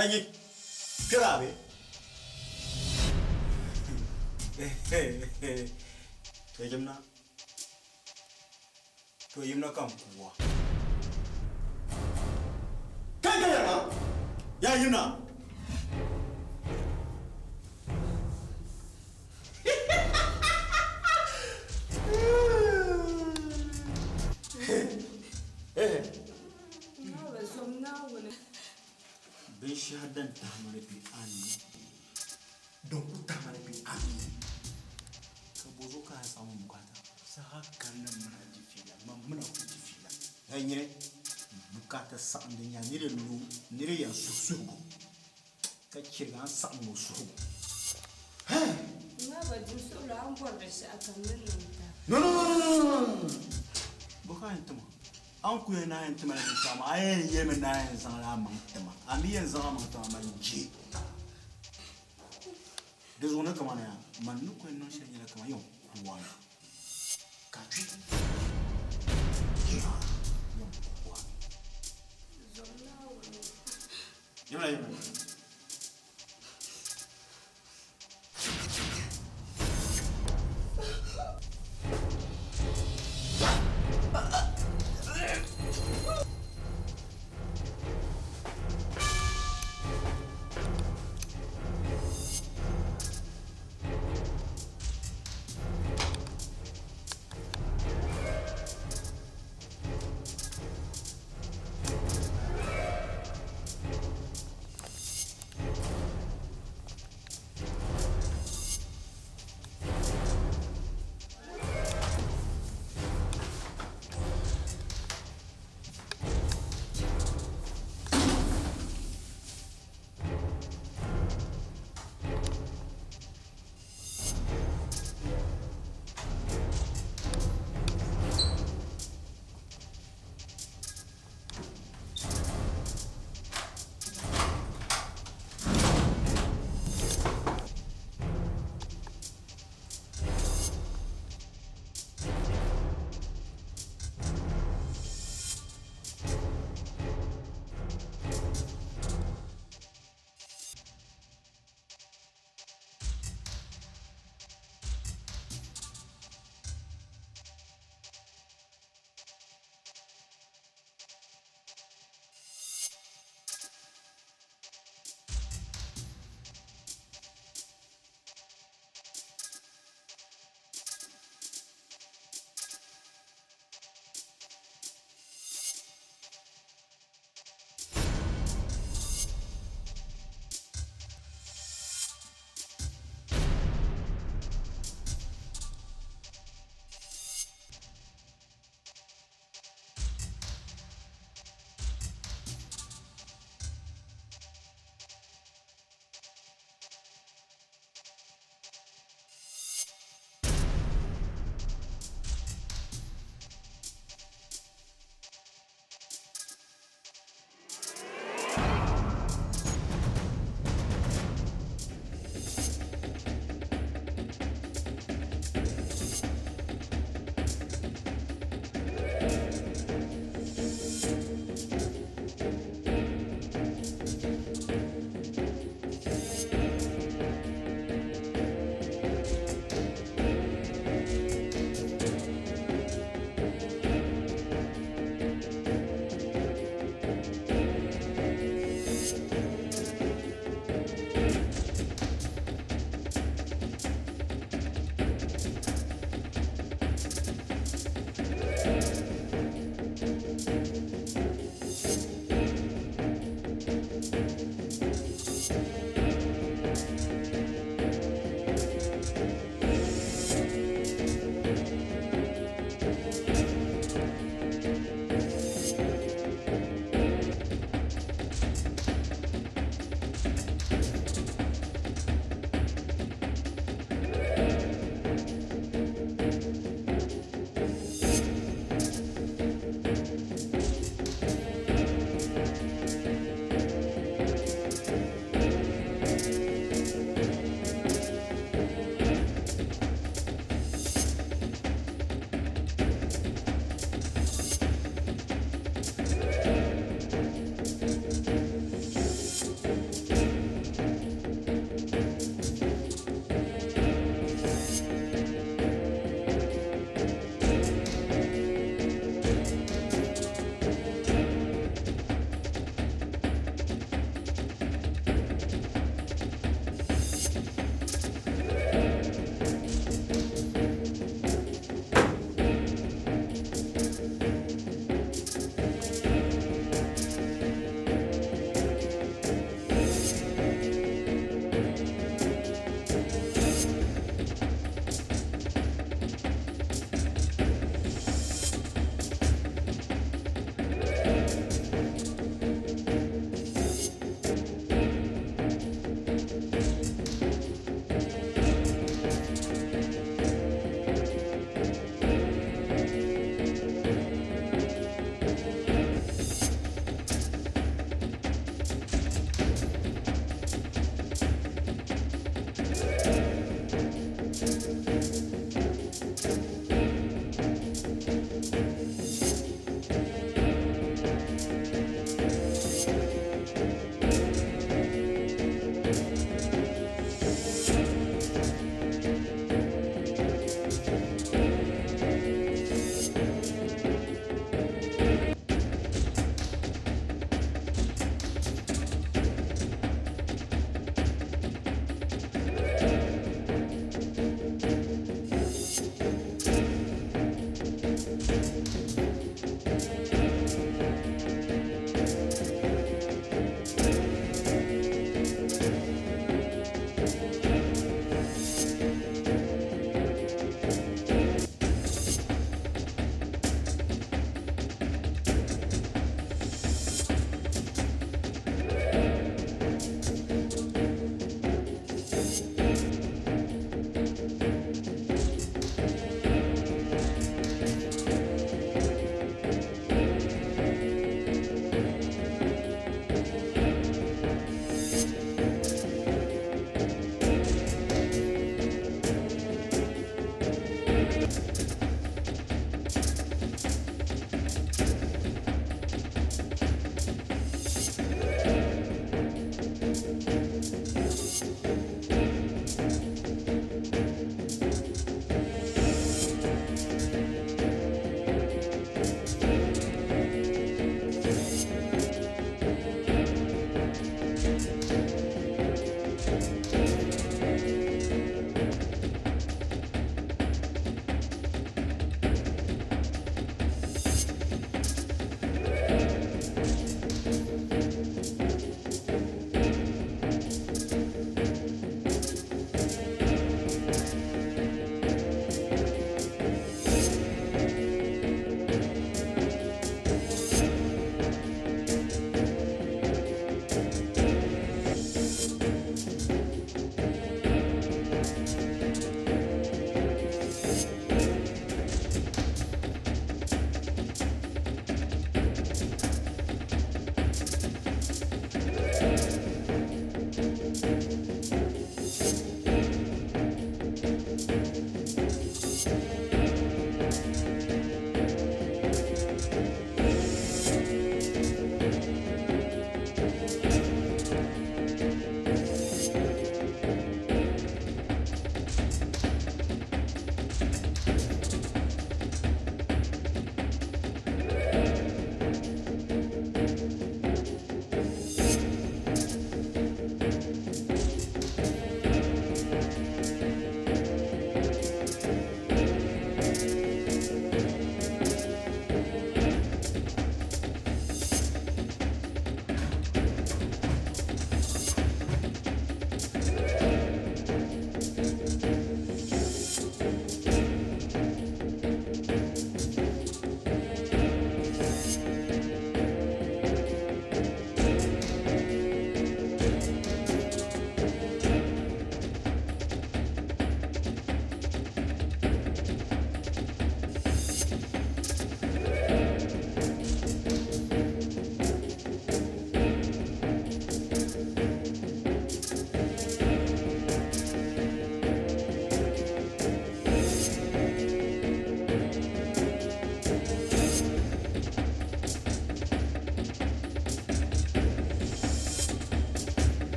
Ɛnyi, kpɛra bɛ. To yimna, to yimna ka n kuwa. Kai kai yana, ya yimna. Binshɛɣu din tahi ma ni bɛ a ni, din ku tahi ma ni bɛ a ni, ka bɔzuɣu ka a saɣim n bukaata? Saha kanna m mini a di fiila, man mini a ku di fiila. Hali nyini bukaata saɣindi nya ni di lu ni di yɛn suhi suhigu. Ka chirigi a ni saɣim o suhigu. N maa ba di suhuri a ni bɔri binshɛɣu kam ni niŋ ta. No no no no no no Bɔ ka a yɛn ti ma? A ni ku yɛn ni a yɛn ti ma la binshɛɣu maa, a yɛn yɛlimi ni a yɛn zaŋla a maŋ ti ma. A mi yɛn zaŋ a maŋ ti ma, man je. Di zuɣu ni kamani yaa, man ni ku yɛn niŋ shɛli nyɛla kaman yɛn ku a mi ka kpi. Yaa, yɛn ku a mi. Zom Naawuni. Yimina yimina.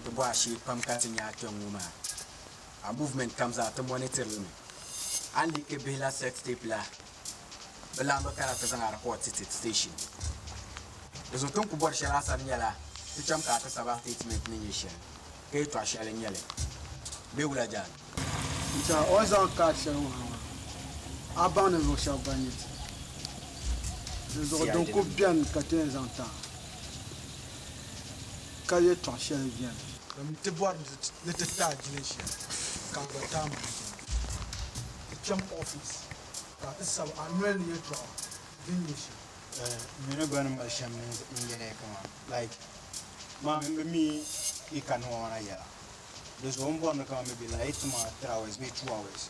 Ti bɔhi shee pam ka ti nya a kpɛŋ ŋɔ maa. A movement kam zaa ti monitor li mi. A ni leaki bihi la sex tape la, bɛ laamba kana ti zaŋ a record ti ti station. Di zuɣu ti ni ku bɔri shɛli a sani nyɛla ti cham ka a ti sabi a statement ni nyɛ shɛli, ka yɛtɔɣ shɛli n-nyɛ li. Bee wula Jaan? N-tɛha o ni zaŋ kaad shɛli ŋɔ ha maa, a baŋ ninvuɣ shɛba ban nyɛ ti. Di zuɣu din ku beni ka ti yɛn zaŋ ti a, ka yɛtɔɣ shɛli beni. Domin ti bɔri ni ti ti a jili shɛli, ka a gba ti a maŋ jili. Ti chaŋ office ka a ti sabi a noli ni yɛtɔɣa din nyɛ shɛm. Mini gba ni mali shɛm n-yɛli ya kaman like maa mi m bi mi yi kani ŋɔ maa na yɛla. Di zuɣu m bɔri ni kaman maybe la yi ti ma 3 hours bee 2 hours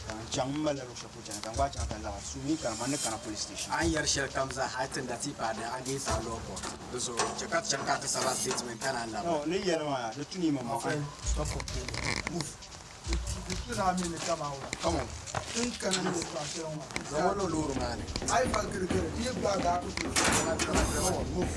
ka n chaŋ m malila luɣ shɛli polo chana ka n gba chaŋ ka laɣim so mi kana man ni kana police station. A ni yɛri shɛli kam zaa a yi ti n-da ti paai di against our law court. Di zuɣu chɛ ka ti chaŋ ka a ti sabi a statement ka naan labi. No, ni yɛli maa di tu ni yi maŋmaŋ. My friend, stop complaining. Move. Di tu ni a mi ni kaman wula. Come on. N kana ni yɛtɔɣ shɛli ŋɔ maa. Zaŋ o niŋ loori maa ni. A yi va girigiri, di yi gbaagi a ku tooi Come on, move.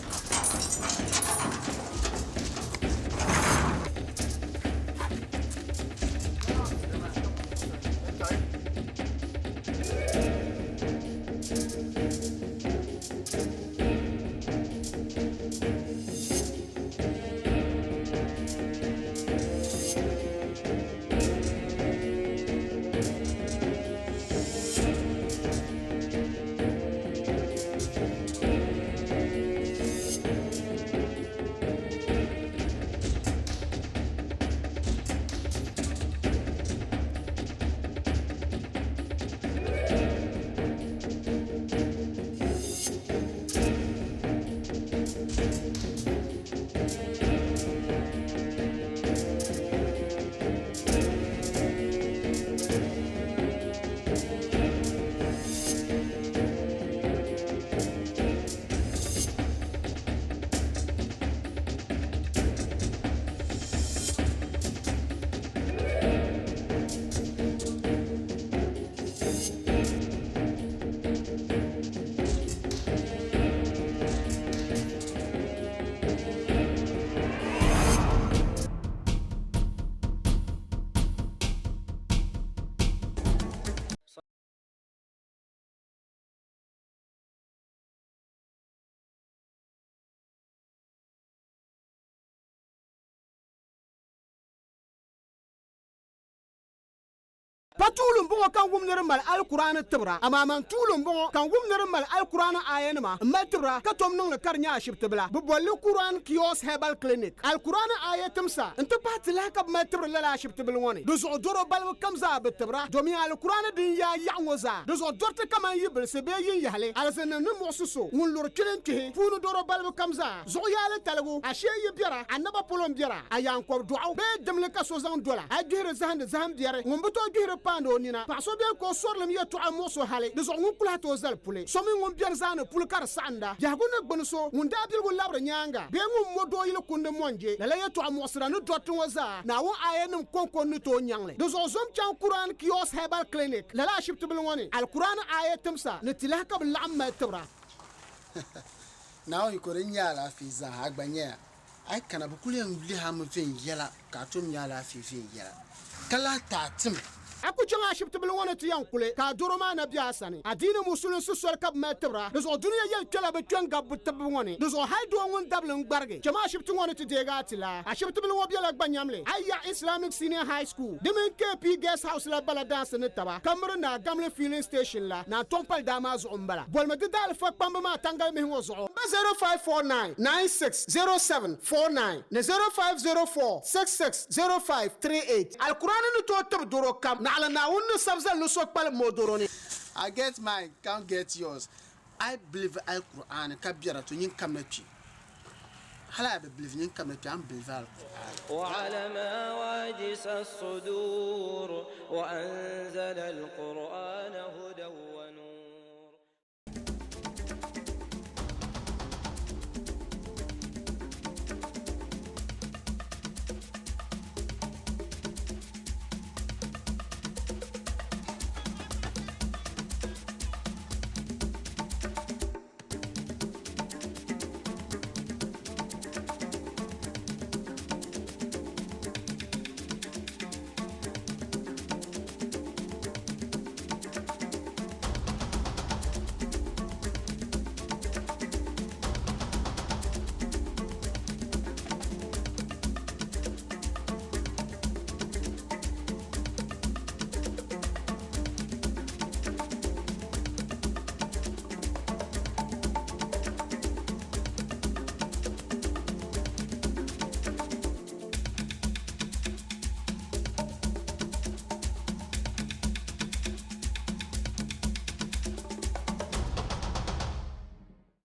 Pa tuuli m-bɔŋɔ ka n wum ni di mali Alkur'aani tibira, amaa man tuuli m-bɔŋɔ ka n wum ni di mali Alkur'aani aayanima m-mali tibira ka tom niŋ li ka di nyɛ ashibiti bila. Bɛ boli li Quran Cures Herbal Clinic. Alkur'aani aaya timsa nti pahi tilahi ka bɛ mali tibiri lala ashibiti bila ŋɔ ni. Di zuɣu dɔro balibu kam zaa bi tibira domin Alkur'aani din yaai yaɣa ŋɔ zaa. Di zuɣu dɔriti kamani yi bilisi bee yinyahili, alizinnim ni muɣisi so ŋun luri kpili n-kpihi puuni dɔro balibu kam zaa. Zuɣu yaali taligu, a shee yi biɛra, a naba polo m-biɛra, a yaankɔb dɔɣu bee dimli ka so zaŋ dola, a yi gbihiri zahindi zahim biɛri, ŋun bi tooi gbihiri paandi o nina. Paɣ so beni ka o sɔrilim yɛtɔɣa muɣis o hali, di zuɣu ŋun kulahi tooi zali puli. So mi ŋun beni zaani puli ka di saɣinda. Biɛhigu ni gbuni so ŋun daabiligu labiri nyaaŋa bee ŋun mo dooyili kundi mɔnje. Lala yɛtɔɣa muɣisira ni dɔriti ŋɔ zaa, Naawuni aayanim kɔŋko n-ni tooi nyaŋ li. Di zuɣu zom chaŋ Quran Kiosk Herbal Clinic lala ashibiti bila ŋɔ ni, Alkur'aani aaya timsa ni tilahi ka bɛ laɣim mali tibira. Naawuni yiko din nyɛ alaafee zaa, a gba nyɛya. A yi kana, bɛ kul yɛn lihi a mi viɛnyɛla, ka a tom nya alaafee viɛnyɛla, ka lahi ti a tim. A ku chaŋ ashibiti bila ŋɔ ni ti yɛn kuli, ka a dɔro maa na be a sani. Adiini musulinsi soli ka bɛ mali tibira, di zuɣu dunia yɛli kpɛla bɛ kpe n-gabi bɛ tibbu ŋɔ ni. Di zuɣu hali doo ŋun dabili n-gbarigi chama ashibiti ŋɔ ni ti deegi a tilaa. Ashibiti bila ŋɔ bela Gbanyamli, Ayya Islamic Senior High School, di mini KP Guest House la bala daansi ni taba, ka miri Naa Gamli Filling Station la, Naa Tɔŋpali daa maa zuɣu m-bala. Bolimi di daalifa kpamba maa tangalimihi ŋɔ zuɣu. Ba 0549 96 07 49 ni 0504 66 05 38. Alkur'aani ni tooi tibi doro kam, naɣila Naawuni ni sabi zali ni so kpalim ma o doro ni. I get mine, come get yours. I believe Alkur'aani ka biɛra to nyin kamna kpi. Hali a bi believe nyin kamna kpi, a ni believe Alkur'aani.